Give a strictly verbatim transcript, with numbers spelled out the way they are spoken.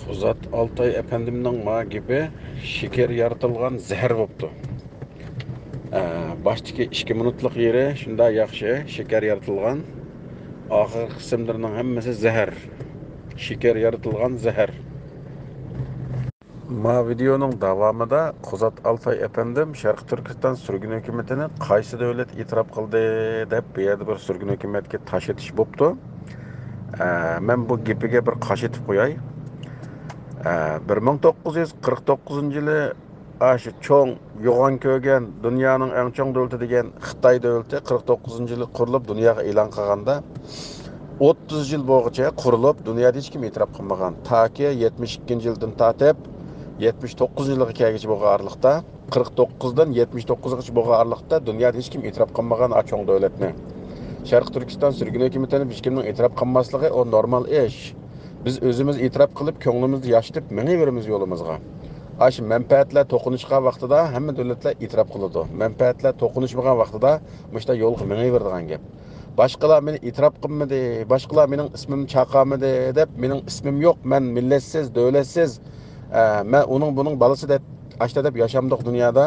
قۇزات ئالتاي ئەپەندىمنىڭ ما گېپى شېكەر يارىتىلغان زەھەر بوپتۇ. ئە، باشتىكى ئىككى مىنۇتلۇق يېرى شۇنداق ياخشى، شېكەر يارىتىلغان. ئاخىرقى قىسىملىرىنىڭ ھەممىسى زەھەر. شېكەر يارىتىلغان زەھەر. ما ۋىدېئونىڭ داۋامىدا قۇزات ئالتاي ئەپەندىم شەرقىي تۈركىستان سۈرگۈن ھۆكۈمىتىنى قايسى دۆلەت ئېتىراپ قىلدى دەپ، بۇ يەردە بىر سۈرگۈن ھۆكۈمەتكە تاش ئېتىش بوپتۇ. ئە، مەن بۇ گېپىگە بىر قاش ئېتىپ قوياي. ئە، بىر مىڭ توققۇز يۈز قىرىق توققۇزىنچى يىلى ئاشۇ چوڭ يوغان كۆرگەن دۇنيانىڭ ئەڭ چوڭ دۆلىتى دېگەن خىتاي دۆلىتى قىرىق توققۇزىنچى يىلى قۇرۇلۇپ دۇنياغا ئېلان قىلغاندا، ئوتتۇز يىل بولغۇچە قۇرۇلۇپ، دۇنيادا ھېچكىم ئېتىراپ قىلمىغان. تاكى يەتمىش ئىككىنچى يىلدىن تارتىپ يەتمىش توققۇزىنچى يىلغا كەلگۈچە بولغان ئارىلىقتا، قىرىق توققۇزدىن يەتمىش توققۇزغىچە بولغان ئارىلىقتا دۇنيادا ھېچكىم ئېتىراپ قىلمىغان ئا چوڭ دۆلەتنى. شەرقىي تۈركىستان سۈرگۈن ھۆكۈمىتىنى ھېچكىمنىڭ ئېتىراپ قىلماسلىقى، ئۇ نورمال ئىش. بىز ئۆزىمىز ئېتىراپ قىلىپ، كۆڭلىمىزنى ياشىتىپ مېڭىۋېرىمىز يولىمىزغا. ئاشۇ مەنپەئەتلەر توقۇنۇشقان ۋاقتىدا ھەممە دۆلەتلەر ئېتىراپ قىلىدۇ. مەنپەئەتلەر توقۇنۇشمىغان ۋاقتىدا مۇشۇنداق يولغا مېڭىۋېرىدىغان گەپ. باشقىلار مېنى ئېتىراپ قىلمىدى، باشقىلار مېنىڭ ئىسمىمنى چاقالمىدى دەپ، مېنىڭ ئىسمىم يوق، مەن مىللەتسىز، دۆلەتسىز، ئە، مەن ئۇنىڭ بۇنىڭ بالىسى دەپ، ئاشۇنداق دەپ ياشامدۇق دۇنيادا.